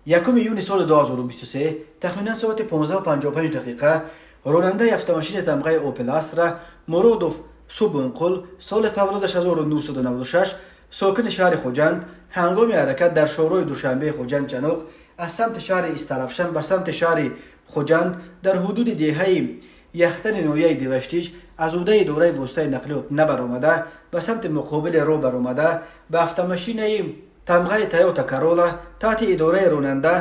1 июни соли 2023 тахминан соати 15:55 дақиқа ронандаи автомашини тамғаи Опел Астра Муродов Субунқул, соли таваллудаш 1996, сокини шаҳри Хуҷанд, ҳангоми ҳаракат дар шоҳроҳи Душанбеи Хуҷанд Чаноқ аз самти шаҳри Истаравшан ба самти шаҳри Хуҷанд дар ҳудуди деҳаи Яхтани ноҳияи Деваштич аз ӯҳдаи идораи воситаи нақлиёт набаромада, ба самти муқобили роҳ баромада, ба автомашинаи тамғаи Тойота Карола таҳти идораи ронанда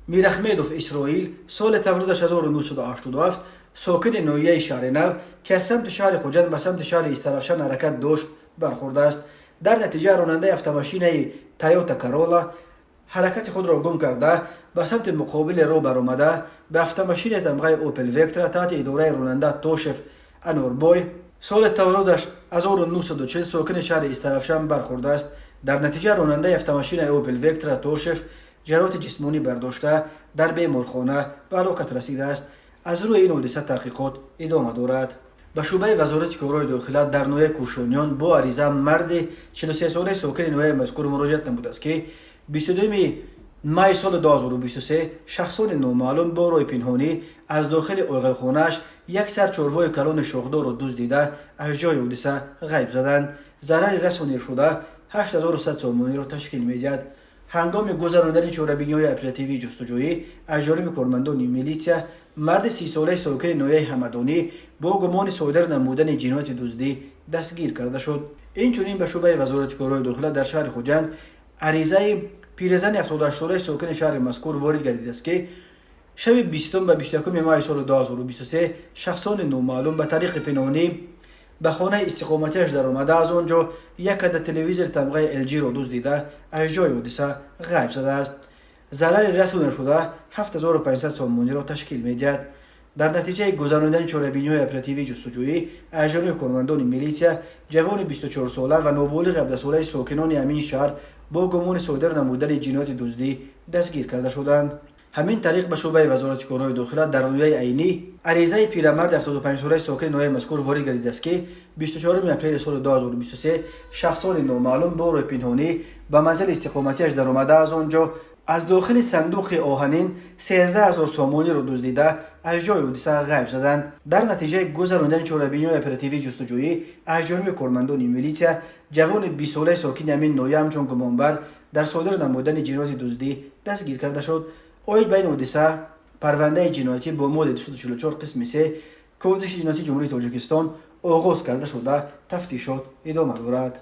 Мирахмедов Исроил, соли таваллудаш 1987, сокини ноҳияи Шаҳринав, ки аз самти шаҳри Хуҷанд ба самти шаҳри Истаравшан ҳаракат дошт, бархӯрдааст. Дар натиҷа ронандаи автомашинаи Тойота Карола ҳаракати худро гум карда, ба самти муқобили роҳ баромада, ба автомашинаи тамғаи Опел Вектра таҳти идораи ронанда Тошев Анорбой, соли таваллудаш 1940, сокини шаҳри Истаравшан бархӯрдааст. Дар натиҷа ронандаи автомашинаи Опел Вектра Тошев ҷароҳати ҷисмонӣ бардошта, дар беморхона ба ҳалокат расидааст. Аз рӯи ин ҳодиса таҳқиқот идома дорад. Ба шӯъбаи Вазорати корҳои дохила дар ноҳияи Кӯшониён бо ариза марди 43-солаи сокини ноҳияи мазкур муроҷиат намудааст, ки 22 май соли 2023 шахсони номаълум бо роҳи пинҳонӣ аз дохили оғилхонааш як сар чорвои калони шохдорро дуздида, аз ҷои ҳодиса ғайб заданд. Зарари расонидашуда 8100 сомониро ташкил медиҳад. Ҳангоми гузаронидани чорабиниҳои оперативии ҷустуҷӯӣ аз ҷониби кормандони милитсия марди 30-солаи сокини ноҳияи Ҳамадонӣ бо гумони содир намудани ҷинояти дуздӣ дастгир карда шуд. Инчунин ба шӯъбаи Вазорати корҳои дохила дар шаҳри Хуҷанд аризаи пирзани 78-солаи сокини шаҳри мазкур ворид гардидааст, ки шаби 20 ба 21 майи соли 2023 шахсони номаълум ба тариқи пинҳонӣ ба хонаи истиқоматиаш даромада, аз он ҷо як адад телевизори тамғаи LG-ро дуздида, аз ҷои ҳодиса ғайб задааст. Зарари расонидашуда 7500 сомониро ташкил медиҳад. Дар натиҷаи гузаронидани чорабиниҳои оперативии ҷустуҷӯӣ аз ҷониби кормандони милитсия ҷавони 24-сола ва ноболиғи 17-солаи сокинони ҳамин шаҳр бо гумони содир намудани ҷинояти дуздӣ дастгир карда шуданд. Ҳамин тариқ, ба шӯъбаи Вазорати корҳои дохила дар ноҳияи Айнӣ аризаи пирамарди 75-солаи сокини ноҳияи мазкур ворид гардидааст, ки 24 апрели соли 2023 шахсони номаълум бо роҳи пинҳонӣ ба манзили истиқоматиаш даромада, аз он ҷо аз дохили сандуқи оҳанин 13 000 сомониро дуздида, аз ҷои ҳодиса ғайб заданд. Дар натиҷаи гузаронидани чорабиниҳои оперативии ҷустуҷӯӣ аз ҷониби кормандони милитсия ҷавони 20-солаи сокини ҳамин ноҳия ҳамчун гумонбар дар содир намудани ҷинояти дуздӣ дастгир карда шуд. Оид ба ин ҳодиса парвандаи ҷиноятӣ бо моддаи 244 қисми 3 Кодекси ҷиноятии Ҷумҳурии Тоҷикистон оғоз карда шуда, тафтишот идома дорад.